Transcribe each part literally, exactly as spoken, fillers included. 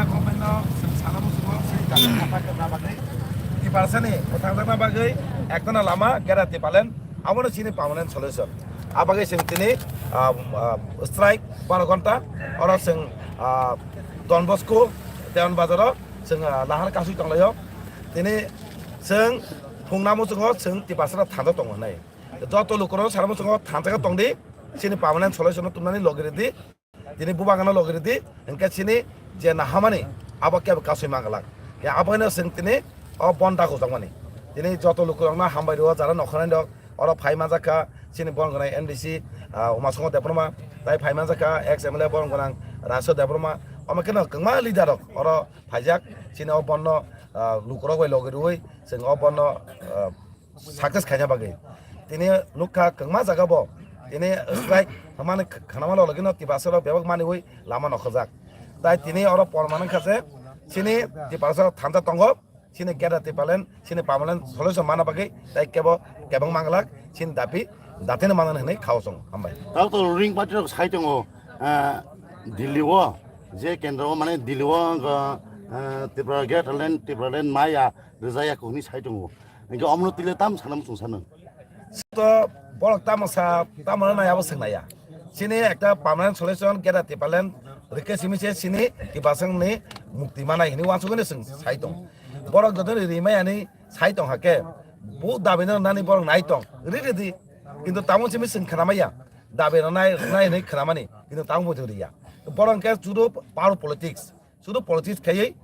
India government no chwng sana muchungo chini jaga khatak na bagwi, Tiprasa ni kwthangjakna bagwi ekdana lama gera Tipraland, abono chini permanent solution. Abagwi chwng tini, ah, ah, strike baro ghonta, oro chwng, ah, Don Bosco, Dewan Bazaro chwng, ah, lahar kasui tonglaio. Tini chwng phungna muchungo chwng Tiprasa thansa tongo hinwi. Joto lukurok sana muchungo thansa khe tongdi, chini permanent solution no tumnani logi ridi. Tini bubagano logi ridi, hingke chini je nahamani abo kebo kasui mangalak. Ya abono chwng tini o bon dago jakmani. Tini joto lukurokno hambai rwo jara nokharani rok oro phai manjakha chini bon gwnai M D C, ah, Umasongho Debbarma, tai phai manjakha ex M L A bon gwnang Raso Debbarma, omo kheno kwbangma leader rok oro phaijak chini o bonno, ah, lukurok bai logi rwui chwng o bonno, ah, success khaina bagwi. Tini nukha kwbangma jaga bo tini strike hwnmani kh-, khnama logino Tiprasa rok bebak maniwi lama nokhorjak. Tai tini oro porman wngkha je chini Tiprasa thansa tongo, chini Greater Tipraland, chini permanent solution mana bagwi tai kebo kebeng manglak, chini dabi datino manani hwnwi khao chwng. Hambai. Tao to ruling party rok sai tongo, ah, Delhi o, je kendro o mane Delhi o, ah, Tripura Greater Land, Tipraland maya rwjaya ko hwnwi sai tongo. Hingke omono tile tam sanam chwng sanang. To borok tamo sa, tamo na abo swngnaya. Chini ekta permanent solution Greater Tipraland rwkhe simi se chini Tiprasani mukti manai hwnwi uansukgwi chwng sai tong. Borok joto ni rimai ani sai tong hake, bo dabi no nani borok nai tong, ri ri di. Kintu tamo simi chwng khwnamaya, dabi no nai, nai hwnwi khwnamani, kintu tamo bo riya. Borok hwnkhe judo power politics. Sudu politics khaiwi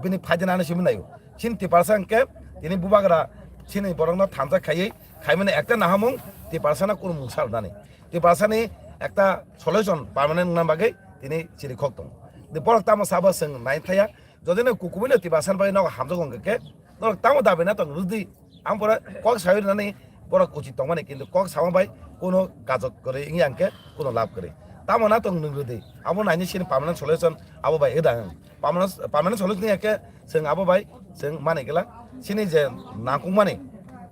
bini phaidina ano simi naio. Chini Tiprasa hwnkhe tini bubagra chini borokno thansa khaiwi khaimani ekta nahamung Tiprasano kunu mungsa rwnani. Tiprasani ekta solution permanent wngna bagwi tini chirikhok tongo. Tei borok tamo sabo chwng nai thaya. Jodi no kukubuino Tiprasani bagwi nogo hamjak wngkha khe norok tamo dabi na tong rwdi. Ang pore kok sawi rwnani borok uchi tongmani, kintu kok sama bai kuno gajok kwrwi wngya hwnkhe kuno lab kwrwi. Tamo na tong nwng rwdi. Abo naini chini permanent solution abo bai wda ang. Permanent, permanent solution ya khe chwng abo bai chwng mani gela. Chini je nangkukmani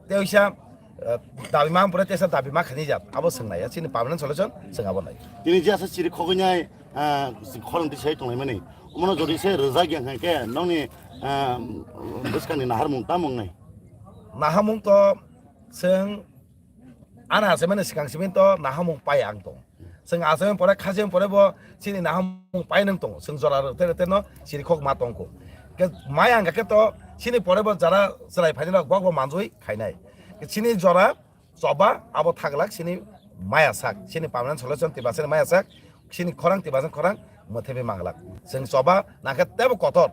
tei oisa, eh, dabi ma pore tesa dabi ma khani jat. Abo chwng nai ya. Chini permanent solution chwng abo nai. Tini je asa chiri khogwi nai, ah, khorang tisai tonglaimani. Omono jodi se rwjak ya hwnkhe nokni, ah, bwskangni naharmung tamo wngnai? Naharmung to chwng ana achaimani swkang simi to naharmung pai ang tong. Chwng achaimani pore khasiani pore bo chini naharmung pai nang tong. Chwng jora rwte rwte no chirikhok ma tongkho. Ke mai ang khe to chini pore bo jara chwrai phaini rok bok bo manjui khainai. Ke chini jora choba abo thaglak chini maya sak, chini permanent solution Tiprasani maya sak, chini khorang Tiprasani khorang mwthaiwi manglak. Chwng choba nangkhe tebo kotor.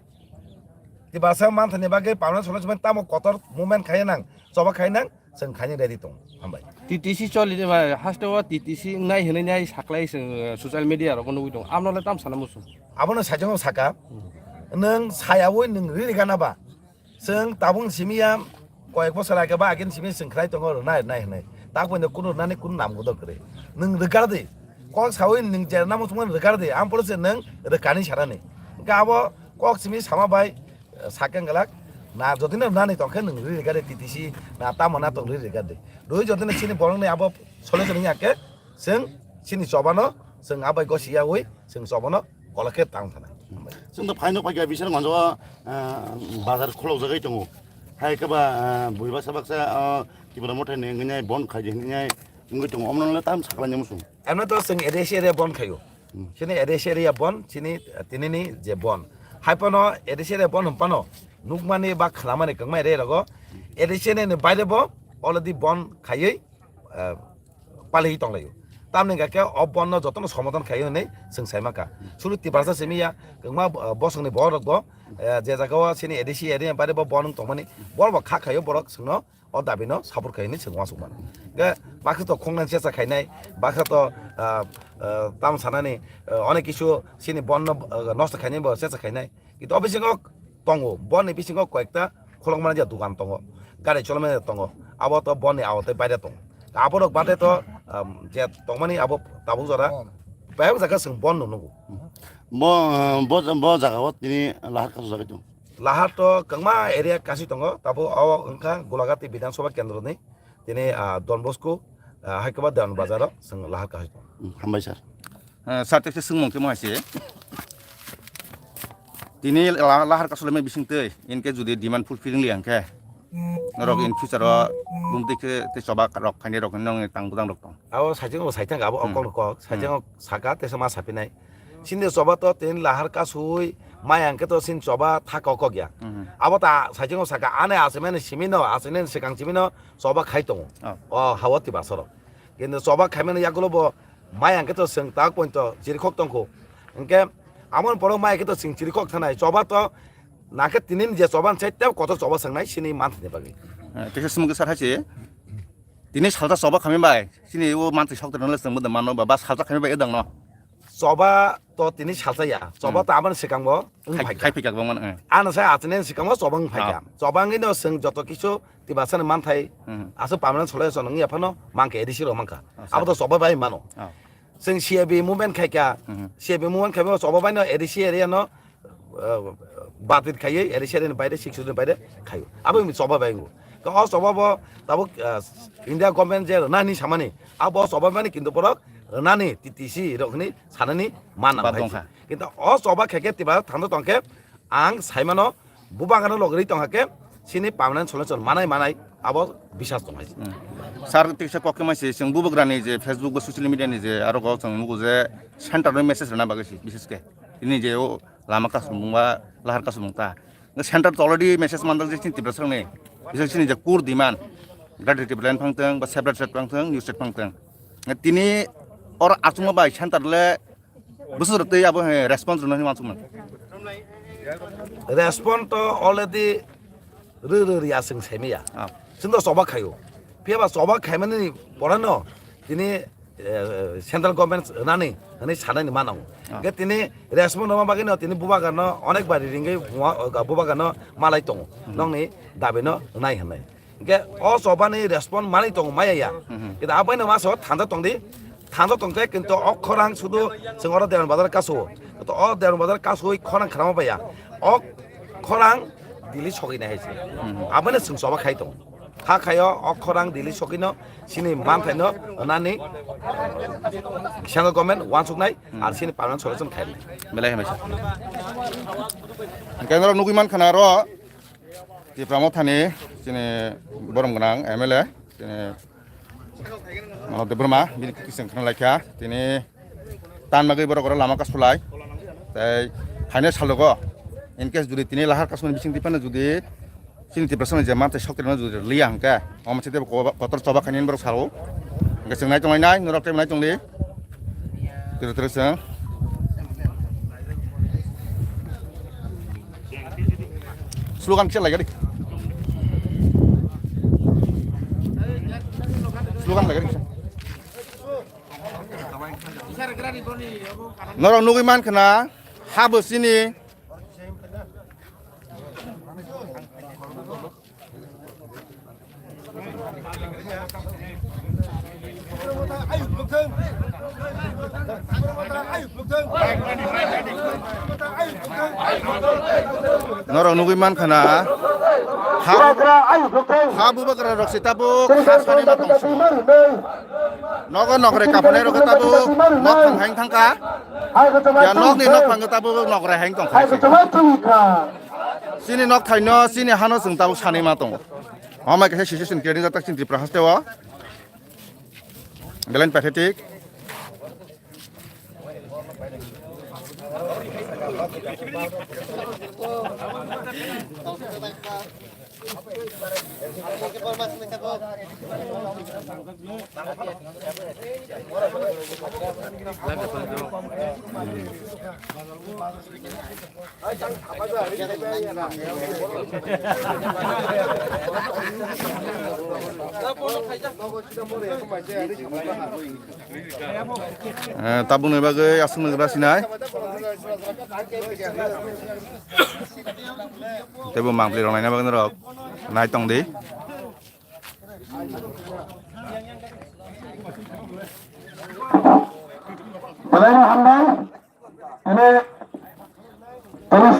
Tiprasa manthani bagwi permanent solution tamo kotor movement khai nang, choba khai nang, chwng khaini ready tong. Hambai. T T C choli de ba, haste o T T C nai hinwi nai saklai chwng, eh, social media rogo nugwi tong. Amno le tam sana musu. Abono sajong saka. Nwng sayawi nwng riri gana ba. Chwng tabung simi ya, koyek bosor age ba agin simi chwng khlai tongo rwnai rwnai hinwi. Tak boino kunu rwnani kunu nam godo kwrwi. Nwng rwgar di. Kok sawi nwng je namo chwngmani rwgar di. Ang poro se nwng rwkani sarani. Hwnkhe abo kok simi sama bai, eh, sakhe wngwlak. Na jotino rwnani tongkhe nwng riri rwgar di T T C, na tamo na tong riri rwgar di. Rwi jotino chini borokni abo solution wngya khe chwng chini chobano chwng abai gosi yawi chwng chobano kolok khe tang thana. Chwng to phaino phaikha bising manjo, ah, bazar khulok jagwi tongo. Hai khe ba, ah, buiba sabaksa, ah, Tipra Motha ni wngwi nai bon khai di wngwi nai wngwi tongo. Omono le tam sakla nyamu sung. Emno to chwng A D C area bon khayo. Hmm. Chini A D C area bon, chini, ah, tinini je bon. Hai pono A D C area bon hwn pano nukmani ba khnamani kwngma area rogo A D C area ni baire bo already bon khaiwi, ah, paliwi tonglaio. Tamni hwnkha khe o bonno jotono somodan khaio hinwi chwng sai mankha. Suru Tiprasa simi ya, kwbangma, eh, bosongni borok bo, eh, je jaga o chini A D C area ni baire bo bon wng tongmani, borok bo kha khaio, borok chwngno o dabi no support khai hinwi chwng uansuk mano. Hwnkhe baksa to khongnani checha khainai, baksa to, ah, ah, tamo sanani, ah, onek kisu chini bonno, ah, nosto khainai bo checha khainai. Kintu o bisingo tongo, boni bisingo koyekta khulokmani je dogan tongo, gari cholomani tongo, abo to boni awotwi baire tongo. Aborok bade to, um, je tongmani abo tabuk jora, bayok jaga chwng bon no nugo. Bo, bo, bo jaga o tini lahar kasu jagwi tongo. Lahar to kwbangma area kasi tongo, tabuk o wngkha Golagati Bidhan Sabha Kendro ni. Tini, ah, Don Bosco, ah, hai khe ba Dewan Bazar o chwng lahar kahai tongo. Hmm, hambai sir. Ah, sir, tekse swngmung temo hai se. Tini la-, lahar kasu lemai bising twi, in case jodi demand fulfilling li ang khe, norok in future o bumtwi khe tei choba rok khainai rok nong tang budang rok tong. Abo saichung bo saithang abo Hmm. okol kok, Hmm. saichung saka tesa ma sapinai. Chini choba to tini lahar kasui mai ang khe to chini choba thaka kok ya. Hmm. Abo ta saichung saka ane asimani simino, asimani sikang simino choba khai tongo. Oh. O hawa Tiprasa rok. Kintu choba khaimani yagulo bo mai ang khe to chwng tak pointo chirikhok tongkho. Hwnkhe amoni borok mai khe to chwng chirikhok thanai. Choba to nakhe tinin je choba sai tei kotor choba swngnai sini manthani bagwi. Eh, tekhe swmung khe sir hai se. Tini salsa choba khaimani bai, sini o mantri sok tongno le chwng bo mano ba, ba salsa khaimani bai edang no. Choba to tini salsa ya. Choba Hmm. to aboni sikang bo wng Khai, phaikha. Khai phaikha bang man, eh. Ano sai achini sikang bo choba wng phaikha. Ah. Choba wngwi no chwng joto kisu Tiprasa ni manthai Hmm. aswk permanent solution wngya phano mankha A D C rok mankha. Ah, Abo to sir. choba bai mano. Ah. Chwng C A B movement khai kha, Mhm. C A B movement khai choba bai no A D C area no, uh, batir khaiwi A D C area ni baire, six ni baire khaio. Abo ni choba bai ngo. Ka o choba bo tabuk, uh, India government je rwnani samani, abo choba mani kintu borok rwnani T T C rok ni sanani mana Bad bai. Dongkha. Kintu o choba khai khe Tipra thangdo tongkhe ang saimano Bubagrano logri tong hake, sini permanent solution manai manai abo bisas tong hai. Hmm. Sir, tiksa kok khe maisi, chwng Bubagrani je Facebook ba social media ni je aro go chwng nugo je center ni message rwna bagwi si, bises khe. Tini je o lama kasumung ba lahar kasumung ta. Center to already message mandak je chini Tiprasa ni. Bises chini je kur demand. Greater Tipraland phang tong, ba separate state phang tong, new state phang tong. Tini or achuma bai center le Bwswk rwtwi abo, he, response rwna hwnwi uansukmano. Response to already rw rw rwya chwng saimaya. Ah. Chwng to choba khaio. Phiya ba choba khaimani porano tini, eh, central government rwnani hwnwi sanani mano. Ah. Hwnkhe tini response rwma bagwino tini Bubagrano onek bari ringwi buma-, Bubagrano malai tongo. Hmm. Nokni dabino rwnai hwnwi. Hingke o chobani respond manwi tongo maya ya. Mhm. Kintu abaino ma so thanja tongdi. Thanja tongkhe kintu o khorang sudu chwng oro Derman Bazar kasu. Kintu o Derman Bazar kasui khorang khrama baya. O khorang Delhi sogwi nai hai se. Mhm. Abaino chwng choba khai tongo. Ha khaio o khorang Delhi sogwino sini manthaino nani central government uansuknai ar sini permanent solution khainai. Belai hambai sa. Hingke norok nugwi mankha na aro Tipra Mothani chini borom gwnang M L A, chini Mano Debbarma, bini kisa khna laikha, tini tan bagwi borok oro lama kasulai, tei phainai salogo, in case judi tini lahar kasumani bising tiphano judi chini Tiprasani je mantei sokirno judi liya hwnkhe, omo se tebo kotor choba khainani borok salo, hwnkhe chwng nai tonglainai, norok tei nai tongli. Tere tere chwng. Slogan kisa lai gari. Slogan lai gari kisa. Norok nugwi mankha na, ha bo chini. Norok nugwi mankha na, ha, ha Bubagra rok se tabuk ha sani ma tong si. Nogo nokre kapanai rok tabuk nok thang hang thangkha. Ya nokni nok phang tabuk nokre hang tong kha. Chini nok thaino, chini hano chwng tabuk sanwi ma tongo. Omo kaisa situation creating jak tak chini Tripura haste o. Belai pathetic. Eh, tabukni bagwi aswk nw gra sinai. Teibo mangpli rok naina bagwi norok nai tong di. Belai no hambai. Tini, tini